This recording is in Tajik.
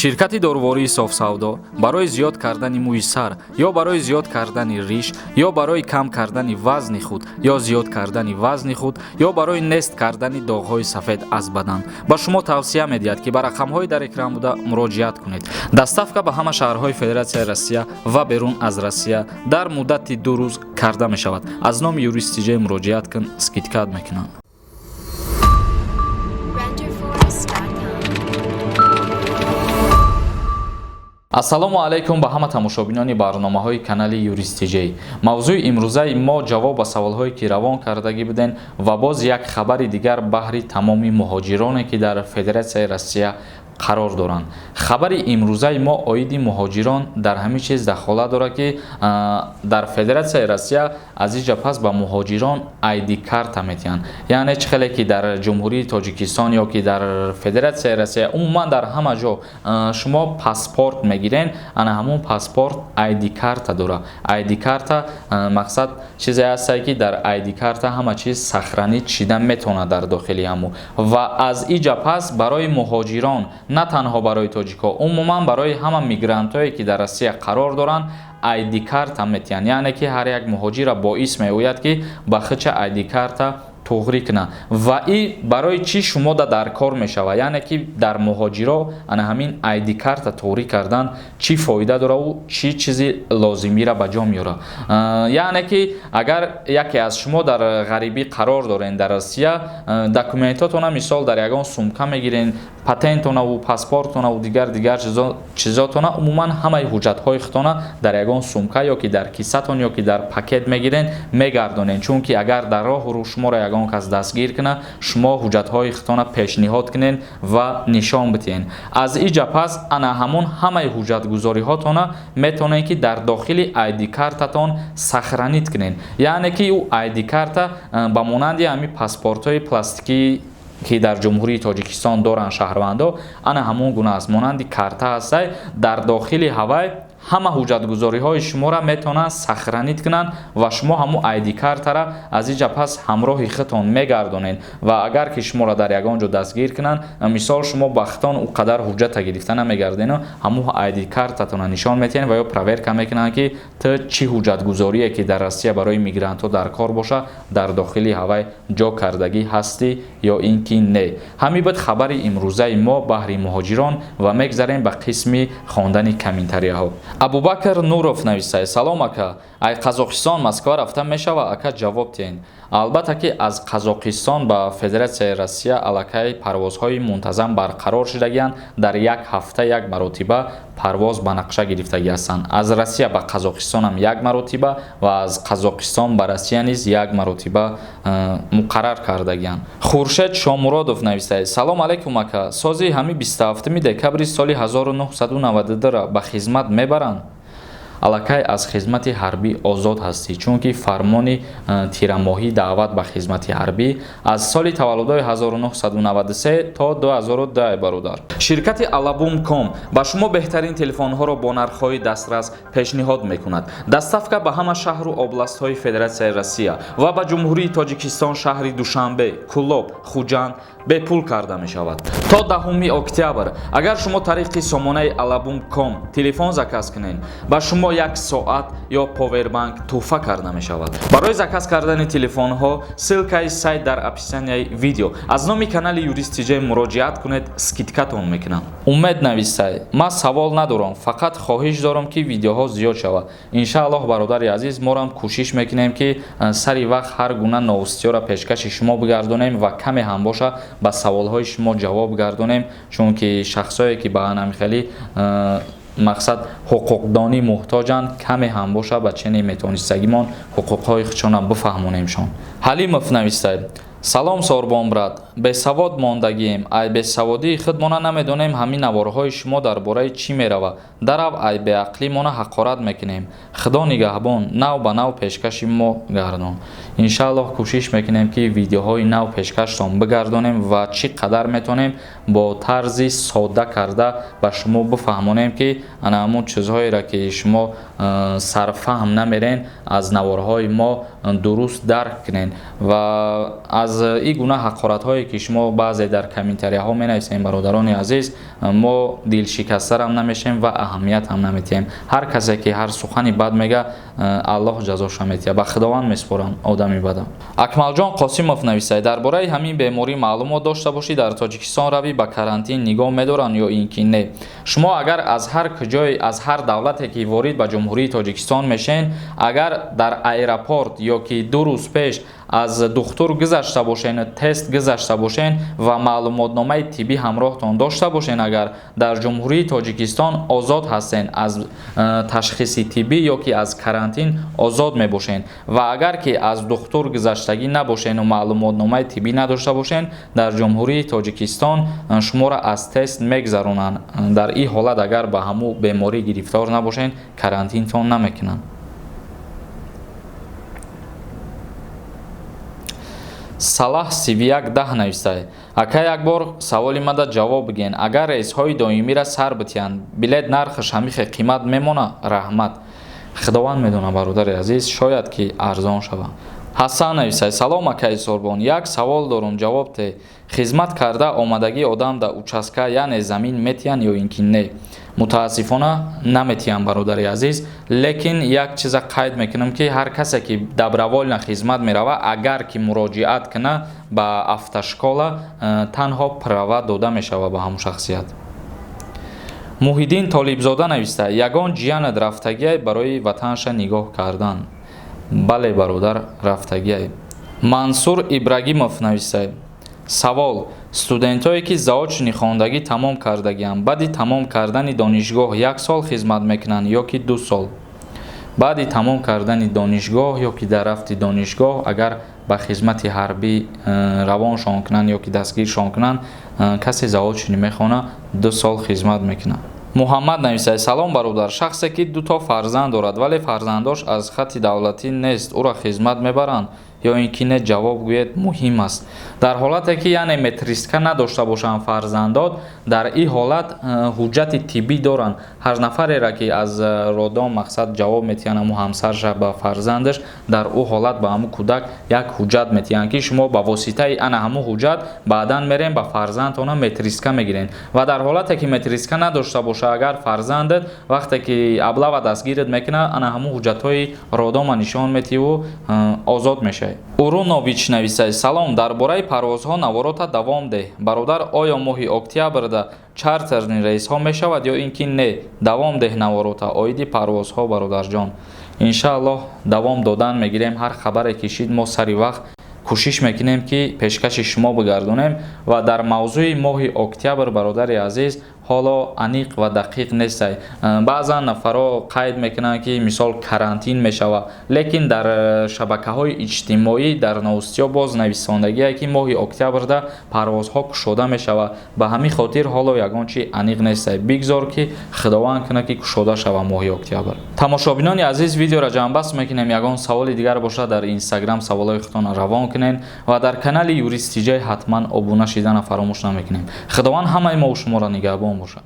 Ширкати дорувории Софсавдо барои зиёд кардани мӯи сар ё барои зиёд кардани риш ё барои кам кардани вазни худ ё зиёд кардани вазни худ ё барои нест кардани доғҳои сафед аз бадан ба шумо тавсия медиҳад, ки ба рақамҳои дар экран буда муроҷиат кунед. Доставка ба ҳама шаҳрҳои Федератсияи Россия ва берун аз Россия дар муддати 2 рӯз карда мешавад. Аз номи Юрист Тиҷей муроҷиат кун, скидка т мекунанд. Renderforest.com. Ассалому алайкум ба ҳама тамошобинони барномаҳои канали Юрист Тиҷей. Мавзӯи имрӯзаи мо ҷавоб ба саволҳое, ки равон кардагӣ буден, ва боз як хабари дигар баҳри тамоми муҳоҷироне, ки дар Федератсияи Россия қарор доранд. Хабари имрӯзаи мо оиди муҳоҷирон дар ҳамин чиз дахолат дорад, ки дар Федератсияи Россия аз иҷа пас ба муҳоҷирон ID карта метиҳанд. Яъне чӣ хеле ки дар Ҷумҳурии Тоҷикистон ё ки дар Федератсияи Россия, умуман дар ҳама ҷо шумо паспорт мегирен, ана ҳамун паспорт ID карта дорад. ID карта мақсад чизе ҳастае, ки дар ID карта ҳама чиз сохранить шида метавонад дар дохили ҳамун. Ва аз иҷа пас барои муҳоҷирон, на танҳо барои тоҷикҳо, умуман барои ҳама мигрантҳое, ки дар Россия қарор доранд, ID карта метиҳанд. Яъне ки ҳар як муҳоҷира боис меояд, ки ба худша ID карта туғрӣ кунад. Ва и барои чӣ шумода дар кор мешавад? Яъне ки дар муҳоҷиро ана ҳамин ID карта туғрӣ кардан чӣ фоида дорад, чӣ чизи лозимиро ба ҷо меорад? Яъне ки агар яке аз шумо дар ғарибӣ қарор дорен дар Россия, документотона мисол дар ягон сумка мегирен, патентонаву паспортонаву дигар дигар чизотона, умуман ҳамаи ҳуҷҷатҳои худтона дар ягон сумка ё ки дар кисатон ё ки дар пакет мегирен, мегардонен. Чунки агар дар роҳу шуморо ягон кас дастгир кунад, шумо ҳуҷҷатҳои худтона пешниҳод кунен ва нишон бидиҳен. Аз иҷа пас ана ҳамон ҳамаи ҳуҷҷатгузориҳотона метавонед, ки дар дохили ID картатон сохранить кунен. Яъне ки ӯ ID карта ба монанди ҳамин паспортҳои пластикӣ, ки дар Ҷумҳурии Тоҷикистон доранд шаҳрвандо, ана ҳамон гуна аст, монанди карта ҳастай. Дар дохили ҳавай ҳама ҳуҷҷатгузориҳои шуморо метавонанд сохранить кунанд ва шумо ҳамун ID картара аз иҷа пас ҳамроҳи худтон мегардонед. Ва агар ки шуморо дар ягон ҷо дастгир кунанд, мисол, шумо ба худтон ӯ қадар ҳуҷҷата гирифта намегардену ҳамун ID картатонро нишон метиҳед ва ё проверка мекунанд, ки ту чӣ ҳуҷҷатгузорие, ки дар Россия барои мигрантҳо дар кор боша, дар дохили ҳавай ҷо кардагӣ ҳастӣ ё ин ки не. Ҳамин буд хабари имрӯзаи мо баҳри муҳоҷирон ва мегзарем ба қисми хондани комментарияҳо. Абубакр Нуров нависад: «Салом, ака, ай Қазоқистон Москва рафта мешава, ака, ҷавоб диҳен». Албатта ки аз Қазоқистон ба Федератсияи Россия аллакай парвозҳои мунтазам барқарор шудагианд. Дар як ҳафта як маротиба парвоз ба нақша гирифтагӣ ҳастанд. Аз Россия ба Қазоқистонам як маротиба ва аз Қазоқистон ба Россия низ як маротиба муқаррар кардагианд. Хуршед Шомуродов нависад: «Салом алайкум, ака, сози ҳами 27 декабри соли 1992 ба хизмат мебаранд?» Аллакай аз хизмати ҳарбӣ озод ҳастӣ, чунки фармони тирамоҳӣ даъват ба хизмати ҳарбӣ аз соли таваллудои 1993 то 2010, бародар. Ширкати Алабум ком ба шумо беҳтарин телефонҳоро бо нархҳои дастрас пешниҳод мекунад. Доставка ба ҳама шаҳру областҳои Федератсияи Россия ва ба Ҷумҳурии Тоҷикистон, шаҳри Душанбе, Кӯлоб, Хуҷанд бепул карда мешавад. То 10 октябр агар шумо тариқи сомонаи Алабум ком телефон заказ кунед, ба шумо як соат ё повербанк тӯҳфа карда мешавад. Барои заказ кардани телефонҳо ссылка и сайт дар описанияи видео. Аз номи канали Юрист Тиҷей муроҷиат кунед, скидка тон мекунам. Умед нависай: «Ман савол надорам, фақат хоҳиш дорам, ки видеоҳо зиёд шавад». Иншааллоҳ, бародари азиз, морам кӯшиш мекунем, ки сари вақт ҳар гуна новости ҳоро пешкаши шумо бигардонем ва каме ҳам боша, ба саволҳои шумо ҷавоб гардонем, чунки шахсое, ки ба анамихелӣ мақсад ҳуқуқдонӣ муҳтоҷанд, каме ҳам боша, ба чене метонистагимон ҳуқуқҳои худшона бифаҳмонемшон. Ҳалимов нависад: «Салом, Сорбон брат, бесавод мондагием, ай бесаводии худмона намедонем, ҳамин наворҳои шумо дар бораи чӣ мерава. Дарав, ай беақлимона ҳақорат мекунем. Худо нигаҳбон, нав ба нав пешкаши мо гардон». Иншааллоҳ, кӯшиш мекунем, ки видеоҳои нав пешкаштон бигардонем ва чӣ қадар метавонем бо тарзи содда карда ба шумо бифаҳмонем, ки ана ҳамун чизҳоеро, ки шумо сарфаҳм намерен, аз наворҳои мо. Дуруст дарк кунед ва аз ин гуна ҳақоратҳое, ки шумо баъзе дар комментарияҳо менависем, бародарони азиз, мо дилшикастарам намешем ва аҳамият ҳам наметиҳем. Ҳар касе ки ҳар сухани бад мега, Аллоҳ ҷазоша метиҳад, ба Худованд месупорам одами бада. Акмалҷон Қосимов нависад: дар бораи ҳамин беморӣ маълумот дошта бошӣ, дар Тоҷикистон равӣ, ба карантин нигоҳ медоранд ё ин ки не? Шумо агар аз ҳар куҷое, аз ҳар давлате ки ворид ба Ҷумҳурии Тоҷикистон мешен, агар дар аэропорт ё ки 2 рӯз пеш аз духтур гузашта бошен, тест гузашта бошен ва маълумотномаи тиббӣ ҳамроҳтон дошта бошен, агар дар Ҷумҳурии Тоҷикистон озод ҳастен, аз ташхиси тиббӣ ё ки аз карантин озод мебошен. Ва агар ки аз духтур гузаштагӣ набошену маълумотномаи тиббӣ надошта бошен, дар Ҷумҳурии Тоҷикистон шуморо аз тест мегузаронанд. Дар ин ҳолат агар ба ҳамун беморӣ гирифтор набошен, карантинтон намекунанд. Салаҳ 3110 нависад: ака, як бор саволи мада ҷавоб бигӯен, агар рейсҳои доимиро сар битиҳанд, билет нархаш ҳамихе қимат мемона? Раҳмат. Худованд медонад, бародари азиз, шояд ки арзон шавад. Ҳасан нависад: салом, акаи Сорбон, як савол дорум, ҷавоб те. Хизмат карда омадагии одам дар участка, яъне замин метиҳанд ё ин ки не? Мутаассифона, наметиҳанд, бародари азиз. Лекин як чиза қайд мекунам, ки ҳар касе ки добровольно хизмат мерава, агар ки муроҷиат кунад ба автошкола, танҳо права дода мешавад ба ҳамун шахсият. Муҳиддин Толибзода нависта: ягон ҷиянат рафтагиай барои ватанша нигоҳ кардан? Бале, бародар, рафтагиай. Мансур Ибрагимов нависта: савол, студентое ки заочный хондагӣ тамом кардагианд, баъди тамом кардани донишгоҳ як сол хизмат мекунанд ё ки 2 сол? Баъди тамом кардани донишгоҳ ё ки дар рафти донишгоҳ агар ба хизмати ҳарбӣ равоншон кунанд ё ки дастгиршон кунанд, касе заочный мехонад, 2 сол хизмат мекунад. Муҳаммад нависад: салом, бародар, шахсе ки дуто фарзанд дорад, вале фарзандош аз хати давлатӣ нест, ӯро хизмат мебаранд ё ин ки не? Ҷавоб гӯед, муҳим аст. Дар ҳолате ки, яъне, метристка надошта бошанд фарзандот, дар ин ҳолат ҳуҷҷати тиббӣ доранд. Ҳар нафареро ки аз роддом, мақсад, ҷавоб метиҳанд ҳамун ҳамсарша ба фарзандаш, дар ӯ ҳолат ба ҳамун кӯдак як ҳуҷҷат метиҳанд, ки шумо ба воситаи ана ҳамун ҳуҷҷат баъдан мерем ба фарзандтона метристка мегирем. Ва дар ҳолате ки метристка надошта боша агар фарзандат, вақте ки облава дастгират мекунад, ана ҳамун ҳуҷҷатҳои роддома нишон метиҳу озод мешавӣ. Урунович нависад: салом, дар бораи парвозҳо наворота давом деҳ, бародар. Оё моҳи октябрда чартерный рейсҳо мешавад ё ин ки не? Давом деҳ наворота оиди парвозҳо, бародарҷон. Иншааллоҳ, давом додан мегирем. Ҳар хабаре ки шид, мо сари вақт кӯшиш мекунем, ки пешкаши шумо бигардонем. Ва дар мавзӯи моҳи октябр, бародари азиз, ҳоло аниқ ва дақиқ нестай. Баъзан нафарҳо қайд мекунанд, ки мисол карантин мешавад, лекин дар шабакаҳои иҷтимоӣ, дар новостиҳо боз нависондагие, ки моҳи октябрда парвозҳо кушода мешавад. Ба ҳамин хотир ҳоло ягон чи аниқ нестай. Бигзор, ки Худованд кунад, ки кушода шавад моҳи октябр. Тамошобинони азиз, видеоро ҷамъбаст мекунем. Ягон саволи дигар бошад, дар Инстаграм саволҳои худтонро равон кунед ва дар канали Юрист Тиҷай ҳатман обуна шидана фаромӯш намекунем. Худованд ҳамаи мову шуморо нигаҳбон бошад.